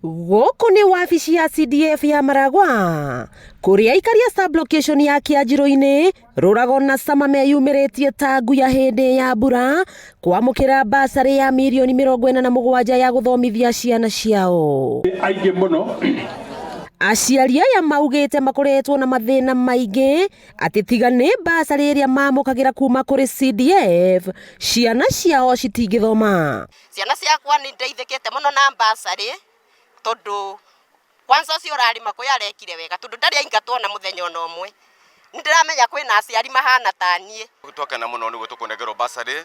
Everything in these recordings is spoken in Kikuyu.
Gũkũ nĩ wabici ya CDF ya Maragwa kũrĩa aikaria sub-location ya Kĩanjirũ-inĩ Rũrago na Sama meyumĩrĩtie ta nguya hĩndĩ ya mbura kwamũkĩra basarĩ ya mirioni 47 ya gũthomithia ciana ciao. Aingĩ mũno. Aciari aya maugĩte makoretwo na mathĩna maingĩ atĩ tiga nĩ basarĩ ĩrĩa mamũkagĩra kuma kũrĩ CDF ciana ciao citingĩthoma. Ciana ciakwa nĩ ndeithĩkĩte mũno na basarĩ, tondũ kwanza ũcio ũrarĩma kwĩ arekire wega, tondũ ndarĩ aingatwo na mũthenya ona ũmwe. Nĩ ndĩramenya kwĩna aciari mahana ta niĩ. Twakena mũno nĩguo tũkũnengerwo basarĩ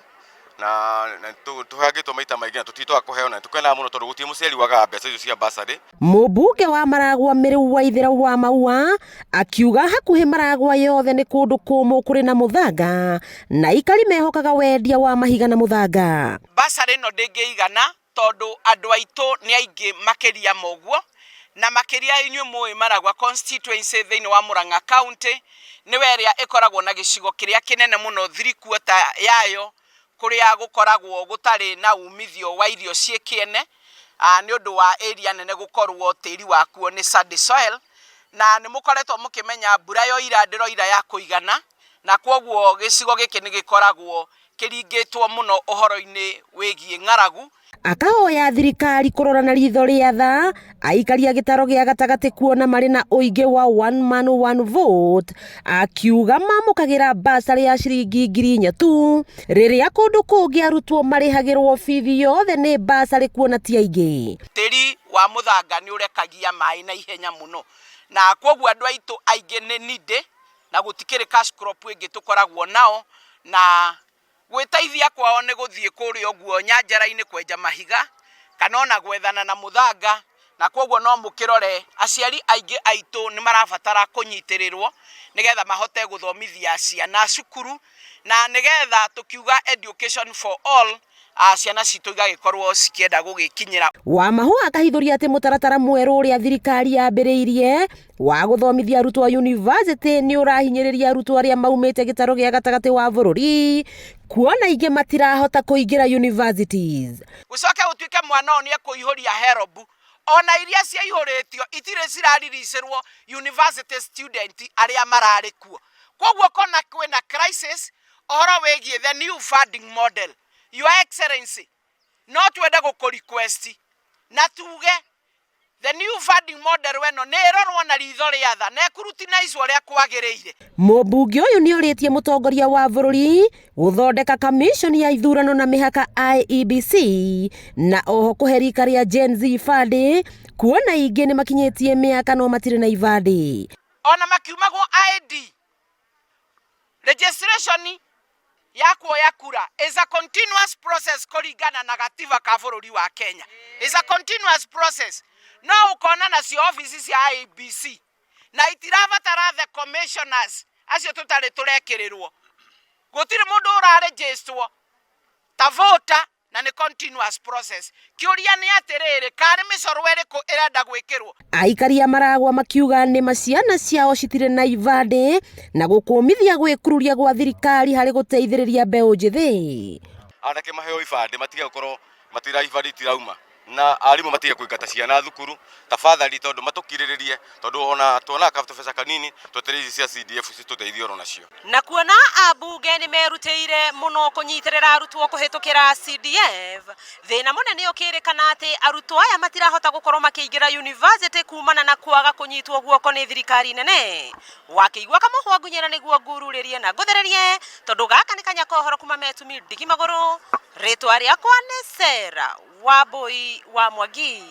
na tũhangĩtwo maita maingĩ na tũtitwaga kũheo, na tũkenaga mũno tondũ gũtirĩ mũciari wagaga mbeca icio cia basarĩ. Mũmbunge wa Maragwa Mĩrĩu Waithera wa Maua akiuga hakuhĩ Maragwa yothe nĩ kũndũ kũmũ kũrĩ na mũthanga na aikari mehokaga wendia wa mahiga na mũthanga. Basarĩ ĩno ndĩngĩigana tondũ andũ aitũ nĩ aingĩ makĩria moguo, na makĩria inyuĩ mũĩ Maragwa constituency thĩinĩ wa Murang'a County nĩwe ĩrĩa ĩkoragwo na gĩcigo kĩrĩa kĩnene mũno, 3/4 yayo kũrĩa gũkoragwo gũtarĩ na umithio wa irio ciĩ kĩene, nĩ ũndũ wa area nene gũkorwo tĩri wakuo nĩ sandy soil. Na nĩ mũkoretwo mũkĩmenya mbura yoira ndĩroira ya kũigana, na kwoguo gĩcigo gĩkĩ nĩ gĩkoragwo kĩringĩtwo mũno ũhoro-inĩ wĩgiĩ ng'aragu. Akahoya thirikari kũrora na ritho rĩa tha aikari a gĩtaro gĩa gatagatĩ kuona marĩ na ũingĩ wa one man one vote, akiuga mamũkagĩra basarĩ ya ciringi 4,000 tu, rĩrĩa kũndũ kũngĩ arutwo marĩhagĩrwo bithi yothe nĩ basarĩ kuona ti aingĩ. Tĩri wa mũthanga nĩ ũrekagia maĩ na ihenya mũno, na kwoguo andũ aitũ aingĩ nĩ nindĩ na gũtikĩrĩ cash crop ĩngĩ tũkoragwo nao, na gwĩteithia kwao nĩ gũthiĩ kũrĩa ũguo nyanjara-inĩ kwenja mahiga kana ona gwethana na mũthanga. Na kwoguo no mũkĩrore aciari aingĩ aitũ nĩ marabatara kũnyitĩrĩrwo nĩgetha mahote gũthomithia ciana cukuru, na nĩgetha tũkiuga education for all, ciana citũ igagĩkorwo cikĩenda gũgĩkinyĩra. Wamahũa akahithũria atĩ mũtaratara mwerũ ũrĩa thirikari yambĩrĩirie wa gũthomithia arutwo a yunivasĩtĩ nĩ ũrahinyĩrĩria arutwo arĩa maumĩte gĩtaro gĩa gatagatĩ wa bũrũri, kuona aingĩ matirahota kũingĩra universities. Gũcoke gũtuĩke mwana ũyũ nĩ ekũihũria HELB, ona iria ciaihũrĩtio itirĩ cirarilicĩrwo university student arĩa mararĩ kuo. Koguo kona kwĩna crisis ũhoro wĩgiĩ the new funding model. Your Excellency, no twende gũkũ request na tuge the new funding model ĩno nĩ ĩrorwo na ritho rĩa tha na ĩkurutinaicwo ũrĩa kwagĩrĩire. Mũmbunge ũyũ nĩ orĩtie mũtongoria wa bũrũri gũthondeka kamishoni ya ithurano na mĩhaka IEBC, na oho kũhe rika rĩa Gen Z ibandĩ, kuona aingĩ nĩ makinyĩtie mĩaka no matirĩ na ibandĩ. Ona makiumagwo ID registration ya kuoya kura is a continuous process kũringana na gatiba ka bũrũri wa Kenya, is a continuous process. No ũkona nacio ofici cia IEBC na itirabatara the commissioners acio tũtarĩ tũrekĩrĩrwo, gũtirĩ mũndũ ũraregisterwo ta voter na nĩ continuous process. Kĩũria nĩ atĩrĩrĩ, karĩ mĩcoro ĩrĩkũ ĩrenda gwĩkĩrwo? Aikari a Maragwa makiuga nĩma ciana ciao citirĩ na ibandĩ na gũkũmithia gwĩkururia gwa thirikari harĩ gũteithĩrĩria mbeũ njĩthĩ. Anake maheo ibandĩ, matige gũkorwo matira ibandĩ itirauma, na arimũ matige kũingata ciana thukuru tafadhali, tondũ matũkirĩrĩrie, tondũ ona tuonaga tũbeca kanini twetereire ici cia CDF citũteithie oro nacio. Na kuona ambunge nĩ merutĩire mũno kũnyitĩrĩra arutwo kũhĩtũkĩra CDF, thĩna mũnene ũkĩrĩkana atĩ arutwo aya matirahota gũkorwo makĩingĩra university kumana na kwaga kũnyitwo guoko nĩ thirikari nene. Wakĩigua kamũhwa ngunyĩra nĩguo ngururĩrie na ngũthererie, tondũ gaka nĩ kanya ka ũhoro kuma metumi ndigi magũrũ. Rĩtwa rĩakwa nĩ Sarah Wambui wa Mwangi.